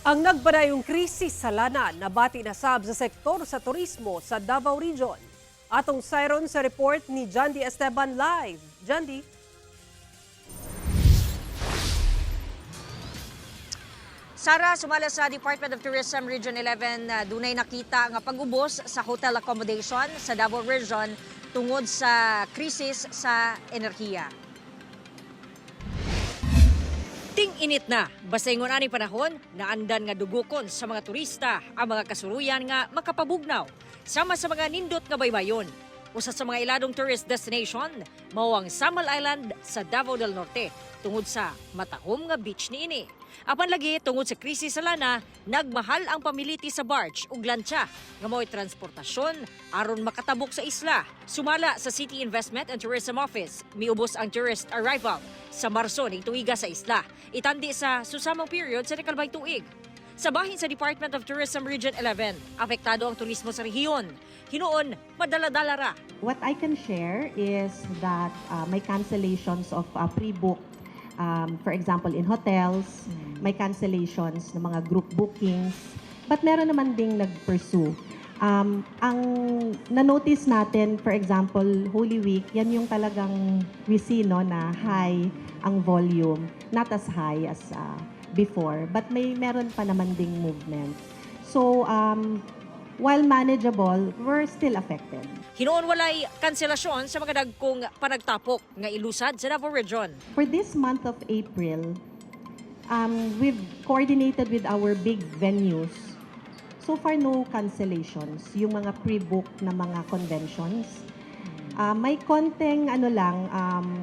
Ang nagpadayong krisis sa lana nabati na sab sa sektor sa turismo sa Davao Region. Atong sayron sa report ni Jandy Esteban live. Jandy? Sara, sumala sa Department of Tourism Region 11, dunay nakita nga pag-ubos sa hotel accommodation sa Davao Region tungod sa krisis sa enerhiya. Ting init na, basta ingon ani panahon, naandan nga dugukon sa mga turista ang mga kasuruyan nga makapabugnaw sama sa mga nindot nga baybayon. Usa sa mga iladong tourist destination mao ang Samal Island sa Davao del Norte tungod sa matahom nga beach niini. Apan lagi, tungod sa krisis sa lana, nagmahal ang pamiliti sa barge ug lantsa nga mao'y transportasyon aron makatabok sa isla. Sumala sa City Investment and Tourism Office, miubos ang tourist arrival sa Marso ning tuiga sa isla. Itandi sa susamang period sa nakalbay tuig. Sa bahin sa Department of Tourism Region 11, apektado ang turismo sa rehiyon. Hinuon, madala-dala ra. What I can share is that may cancellations of pre-booked, for example, in hotels, may cancellations ng mga group bookings, but meron naman ding nag-pursue. Ang na-notice natin, for example, Holy Week, yan yung talagang we see, no, na high ang volume, not as high as before, but may meron pa naman ding movement. So, while manageable, we're still affected. Hinuon, walay kanselasyon sa mga dagkong panagtapok nga ilusad sa Davao Region. For this month of April, we've coordinated with our big venues. So far, no cancellations. Yung mga pre-book na mga conventions. May konting ano lang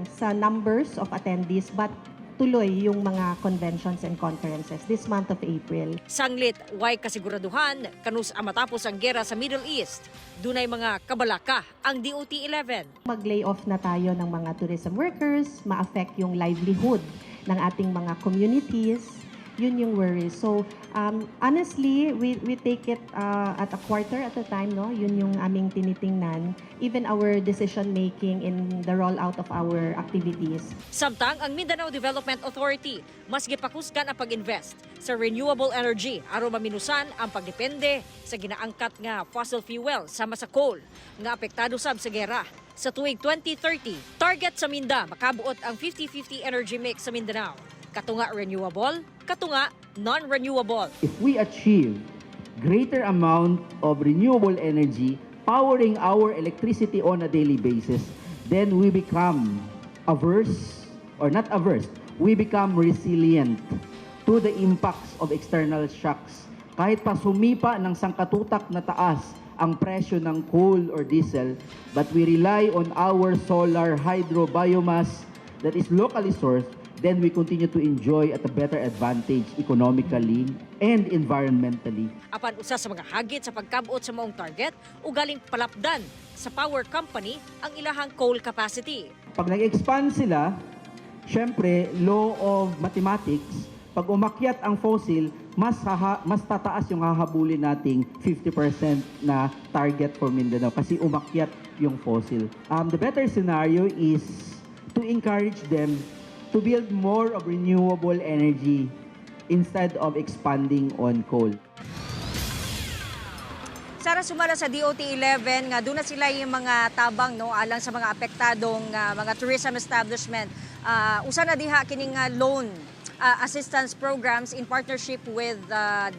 sa numbers of attendees, but tuloy yung mga conventions and conferences this month of April. Sanglit, way kasiguraduhan kanus-a matapos ang gera sa Middle East. Dunay mga kabalaka ang DOT 11. Mag-lay off na tayo ng mga tourism workers, ma-affect yung livelihood ng ating mga communities. Yun yung worry. So, honestly, we take it at a quarter at a time, no? Yun yung aming tinitingnan. Even our decision making in the rollout of our activities. Samtang ang Mindanao Development Authority, mas gipakusgan ang pag-invest sa renewable energy aron maminusan ang pagdepende sa ginaangkat nga fossil fuel sama sa coal nga apektado sab sa gera. Sa tuig 2030, target sa Minda, makabuot ang 50-50 energy mix sa Mindanao. Katunga renewable, katunga non-renewable. If we achieve greater amount of renewable energy powering our electricity on a daily basis, then we become averse, or not averse, we become resilient to the impacts of external shocks. Kahit pa sumipa ng sangkatutak na taas ang presyo ng coal or diesel, but we rely on our solar, hydro, biomass that is locally sourced, then we continue to enjoy at a better advantage economically and environmentally. Apan usa sa mga hagit sa pagkabot sa maong target, ugaling palapdan sa power company ang ilahang coal capacity. Pag nag-expand sila, syempre, law of mathematics, pag umakyat ang fossil, mas tataas yung hahabulin nating 50% na target for Mindanao kasi umakyat yung fossil. The better scenario is to encourage them to build more of renewable energy instead of expanding on coal. Sara, sumala sa DOT 11 nga duna sila yung mga tabang, no, alang sa mga apektadong mga tourism establishment. Usa na diha kining loan assistance programs in partnership with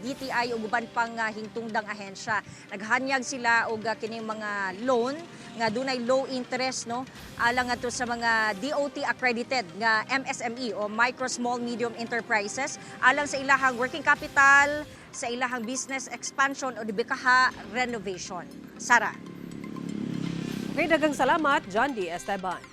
DTI ug uban pang hingtungdang ahensya. Naghanyag sila og kining mga loan nga dunay low interest, no, alang ngadto sa mga DOT accredited nga MSME o micro, small, medium enterprises alang sa ilahang working capital, sa ilahang business expansion o dibikaha renovation. Sara. Okay, daghang salamat, Jandy Esteban.